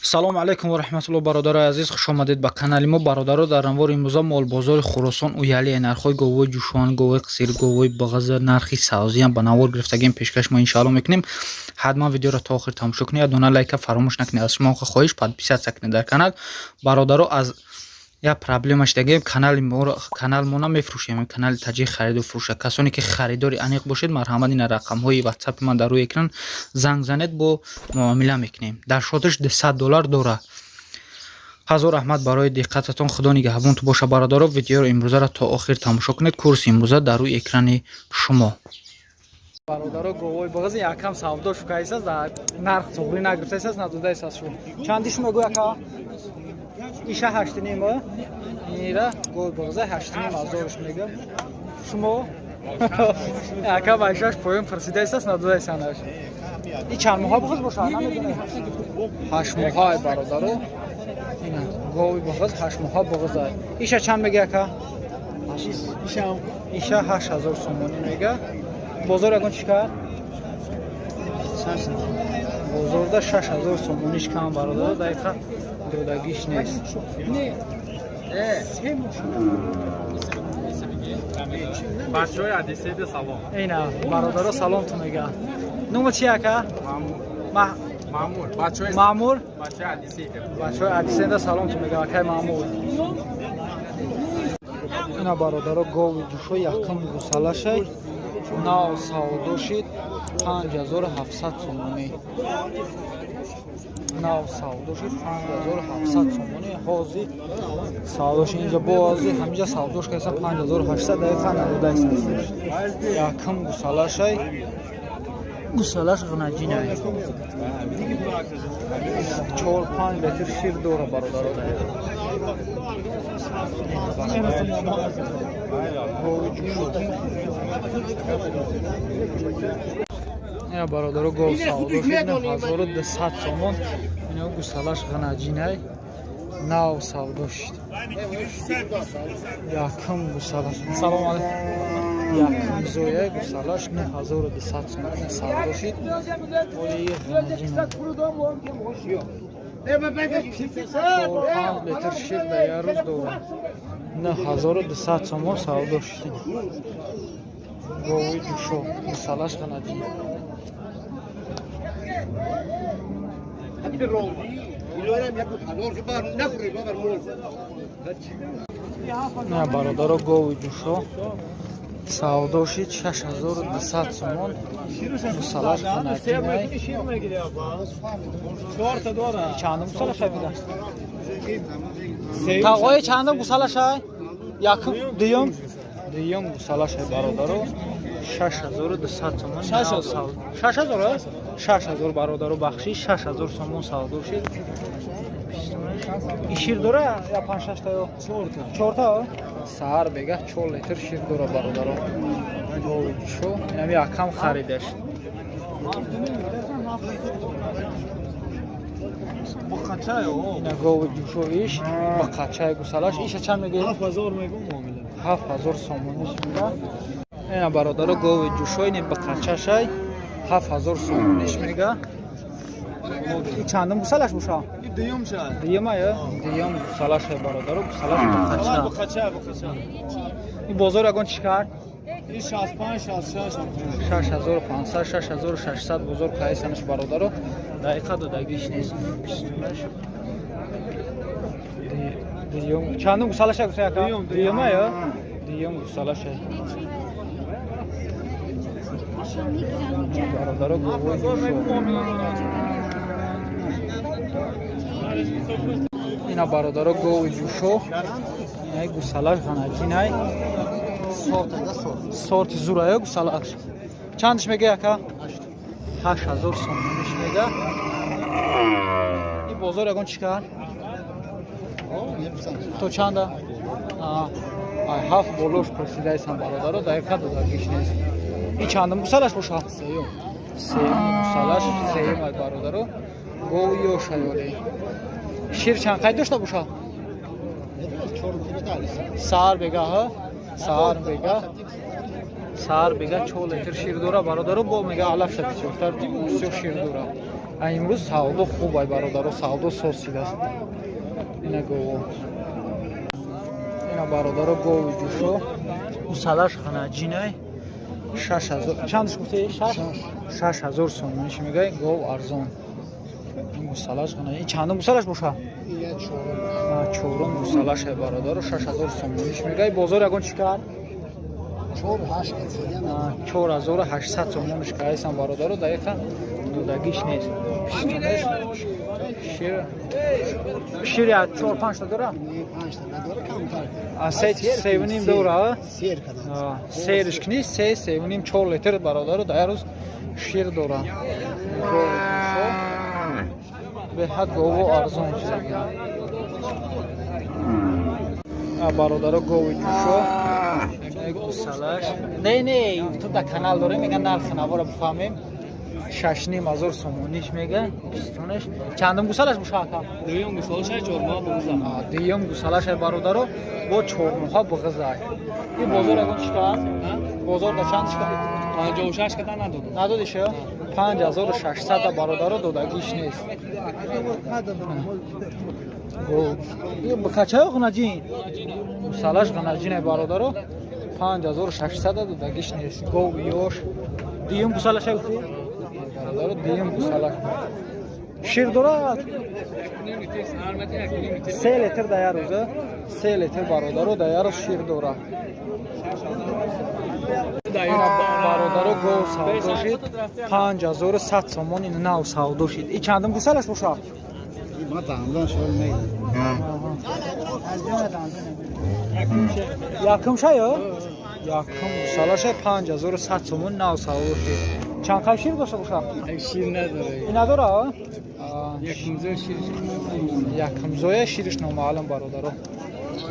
Салому алайкум ва раҳматулло, бародарои азиз, хушомадед ба канали мо. Бародаро, дар навори имрӯза молбозори Хуросон, уяли, нархҳои говои ҷӯшон, говои қисир, говои бағаза, нархи савзиам ба навор гирифтагим, пешкаш мо иншоалло мекунем. Ҳатман видеоро то охир тамошо кунед, дона лайка фаромӯш накунед. Аз шумо хоҳиш, подписаться кунед дар канал. Бародаро, аз як проблема шудагем, канали моро, канал мо намефурӯшем, канали таҷик хариду фурӯша. Касоне ки харидори аниқ бошед, марҳамат, ина рақамҳои ватсапи ман дар рӯи экран, занг занед, бо муомила мекунем. Дар шотиш 200 доллар дора. Ҳазор раҳмат барои диққататон, Худо нигаҳбонту боша. Бародаро, видеоро имрӯзаро то охир тамошо кунед. Курси имрӯза дар рӯи экрани шумо. Бародаро, говои бағази якам савдо шукаисаз, нарх туғрӣ нагирифтаисаз, надодаисаз. Шу чанди шумо гӯ, ака? Иша ҳаштиним, ира гови бағза ҳаштиним ҳазорш мега. Шумо, ака, байшаш поён пурсидаисас, надодаисанаш. И чанд моҳа бағаз боша, намедонем. 8 моҳа, бародаро, ина гови бағаз 8 моҳа бағаза. Иша чанд мега, ака? Иша 8000 сомонӣ мега. Бозор ягон чӣ кард? Бозорда 6000 сомониш кам, бародаро, дақиқа додагиш нест. Бачаҳои Одиссейда салом. Ина бародаро салом ту мега. Нумо чи, ака? Маъмур. Бачаҳои Маъмур. Бачаҳои Одиссейда. Бачаҳои Одиссейда салом ту мега, акай Маъмур. Ина, бародаро, гови ҷушо якум гусалашай нав савдо шид, 5700 сомонӣ нав савдо шид, 5700 сомонӣ ҳозир савдо шид. Инҷа бози ҳаминҷа савдош кардаса, 5800, дақиқа надодаист. Якум гусалашай, гусалаш ғнаҷинай, 4-5 литр шир дора, бародаро. Гови ҷушо. Ина, бародаро, гов савдо шид, 1200 сомон. Ина гусалаш ғнаҷинай, нав савдо шид, якум гусалаш. Салом алейкум. Якум зоя гусалаш 9200 сомон савдо шид. Ои ғнаҷинай, 4-5 литр шир дар як рӯз дорад. 9200 сомон савдо шид. Гови ҷушо, гусалаш ғнаҷин. На, бародаро, гови ҷушо савдо шид, 6200 сомон, гусалаш ғнаҷинай. Чандум гусалашай буда, тағои? Чандум гусалашай? Якум, дуюм? Дуюм гусалашай, бародаро, 6200 сомон. 6000, 6000, бародаро, бахшиш, 6000 сомон савдо шид. И шир дора я панҷ шашта ё чорта? Саҳар бегаҳ 4 литр шир дора, бародаро, гови ҷушо. Инами якам харидаш. Ина гови ҷушо, иш ба қачаи гусалаш. Иша чанд мегӯед? 7000 сомониш мега. Ина, бародаро, гови ҷушо, ини ба қачашай, 7000 сомониш мега. И чандум гусалаш боша? Дуюма ё? Дуюм гусалаше, бародаро, гусалаш ба қача. И бозор ягон чӣ кард? 6500, 6600 бозор кайсанаш, бародаро, дақиқа додагиш нест. Дуюм, чандум гусалаша гуфта, яка? Дуюма ё? Дуюм гусалаша, бародаро, говои ҷушо. Ина, бародаро, гови ҷушо, инай гусалаш ғанаҷинай, сорти зурая гусалаш. Чандиш мега, яка? 8000 сомониш мега. И бозор ягон чӣ кард? То чанда? Ай ҳафт болош пурсидаисам, бародаро, дақиқа додагиш нест. И чандум гусалаш боша? Сеюм гусалаш, сеюм ай, бародаро, гови ёшаёле. Шир чанд қайд дошта боша? Саҳар бегаҳ, саҳар бегаҳ, саҳар бега 4 литр шир дора, бародаро. Бо мега алафша бисёртар, бисёр шир дора. А имрӯз савдо хуб ай, бародаро, савдо соз шидааст. Ина гово. Ина, бародаро, гови ҷӯшо. Гусалаш ғанаҷинай. 6000 чандш гуфтӣ? 6 6000 сомониш мегӯяй, гов арзон. Ин гусалаш ғана. Ин чандум гусалаш боша? Чорум гусалаш ай, бародаро, 6000 сомониш мегӯяй. Бозор ягон чӣ кард? 4800 сомониш кардасан, бародаро, дақиқа додагиш нест. Шир шир чор панҷ та дора? Се, севу ним дора. Сериш кни се, севу ним, 4 литр, бародаро, дар як рӯз шир дора. Беҳад гову арзон чизаги. Бародаро, гови ҷӯшо гусалаш. Не, не, ту да канал дорем, меган нархи навора бифаҳмем. 6500 сомониш мега, бистонаш. Чандум гусалаш боша, ака? Дуюм гусалашай, 4 моҳ буғиза. Дуюм гусалашай, бародаро, бо 4 моҳа буғизай. Ин бозор ягон чӣ кард? Бозор да чанд чӣ кард? 56 када надодам. Надодиша? 5600, бародаро, додагиш нест. Бикачаё ғнаҷин? Гусалаш ғнаҷине, бародаро, 5600 додагиш нест. Гов ёш. Дуюм гусалаша гуфтӣ? Бародаро, дуюм гусала. Шир дорад? 3 литр да як рӯза, 3 литр, бародаро, да як рӯз шир дорад. Бародаро, гов савдо шид, 5100 сомон. Ин нав савдо шид. И чандум гусалаш боша? ما دندان شو میدم. Якум шая, якум гусалаша, 5100 сомон нав савдо шид. Чанд қай шир дошта боша? Шир надора. И надора? Якумзоя шириш. Якумзоя, шириш номаълум, бародаро.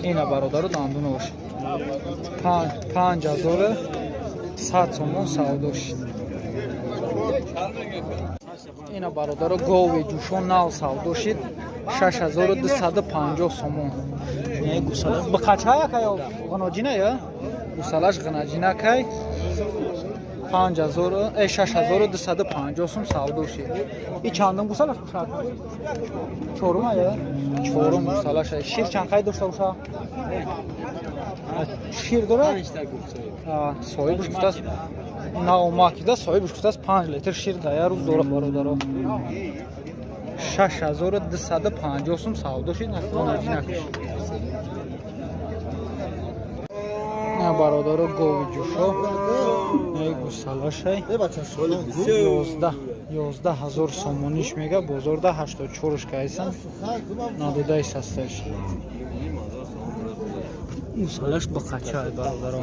Ина, бародаро, дандунош. 5100 сомон савдо шид. Ина, бародаро, гови ҷӯшон нав савдо шид, 6250 сомон. Не, гусала бикачаякай, ғиноҷина я гусалаш ғинаҷинакай, 5000 6250 сом савдо шид. И чандум гусалаш бошад? Чорум ая, чорум гусалаш. Шир чанд қай дошта боша? Шир дора? Соҳибаш гуфтааст, наомакида, соҳибаш гуфтааст, 5 литр шир дар як рӯз дора, бародаро. 6250 сум савдо шид. Ғинаҷинакаш. На, бародаро, гови ҷӯшо, не, гусалашай, 11 000 сомониш мега, бозорда 84-ш кайсан, надодаи састаш. Гусалаш бақачай, бародаро,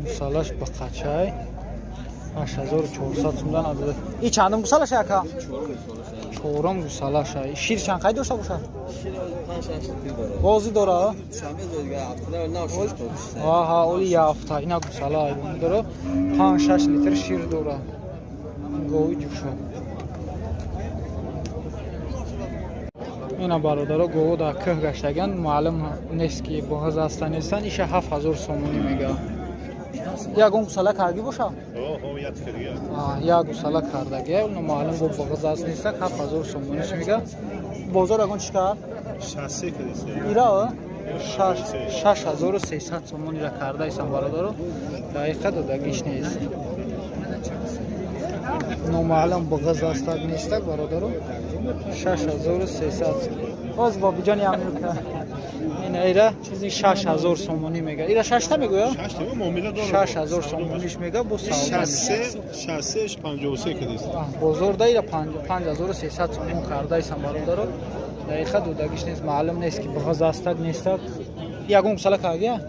гусалаш бақачай, 8400 сумда надода. И чандум гусалаш, ака? Чорум гусалаша. Шир чанд қай дошта бошад? Бозӣ дора? Аҳа, оли яфта. Ина гусала айвон дора, 5-6 литр шир дора гови ҷӯшо. Ина, бародаро, гово дар кӯҳ гаштаган, маълум нест ки боҳаз ҳастан, нестан. Иша 7000 сомонӣ мега. Ягон гусала кардӣ боша? Як гусала кардагия, маълум бо бағаз аст, нестак. 7000 сомониш мега. Бозор ягон чӣ кард? Ира 6300 сомон ира кардаисам, бародаро, дақиқа додагиш нест, номаълум бағаз астак, нестак, бародаро. 6300. Боз бобиҷони Амирка, ина ира чизи 6000 сомонӣ мега. Ира шашта мегӯя, 6000 сомониш мега, бо бозорда ира 5300 сомон кардаисам, бародаро, дақиқа додагиш нест, маълум нест ки бағаз астак, нестак. Ягон гусала кардагия?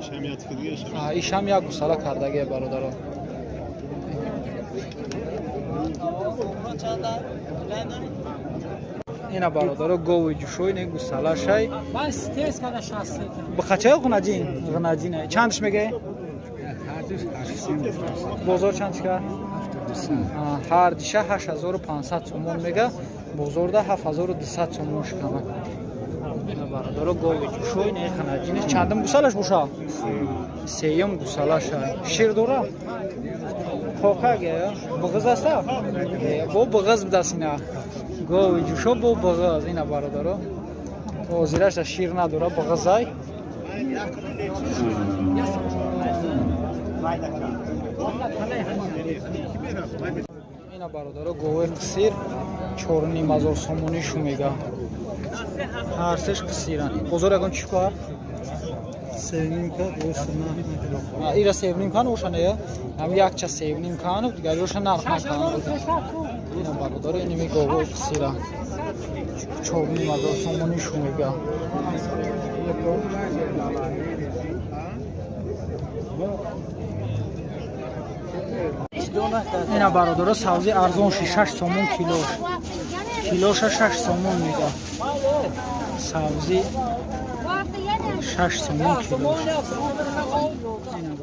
Ишам як гусала кардагия, бародаро. Ина, бародаро, гови ҷӯшои, не, гусалашай. Бихачаё ғунаҷин? Ғунаҷин чандш мегӯе? Бозор чанд чика? Ҳар диша 8500 сомон мега, бозорда 7200 сомон шикама. Бародаро, гови ҷӯшои, не, ғунаҷин. Чандум гусалаш боша? Сеюм гусалаша. Шир дора? Қоқак буғиз аста, бо буғиз будаст. Ина гови ҷӯшо бо буғиз. Ина, бародаро, ҳозираша шир надора, буғизай. Ина, бародаро, говои қисир 4500 сомонӣ шу мега. Ҳар сеш қисиран. Бозор ягон чӣ кор? Севним кан. Ира севним кан оша не? Ҳам якча севним кан, дигари оша нарх накан. Ина, бародаро, иними говои қисира 4500 сомонӣ шу мега. Ина, бародаро, савзи арзон ши, 6 сомон килош. Килоша 6 сомон мега. Савзи 6 сомон килош. Ина.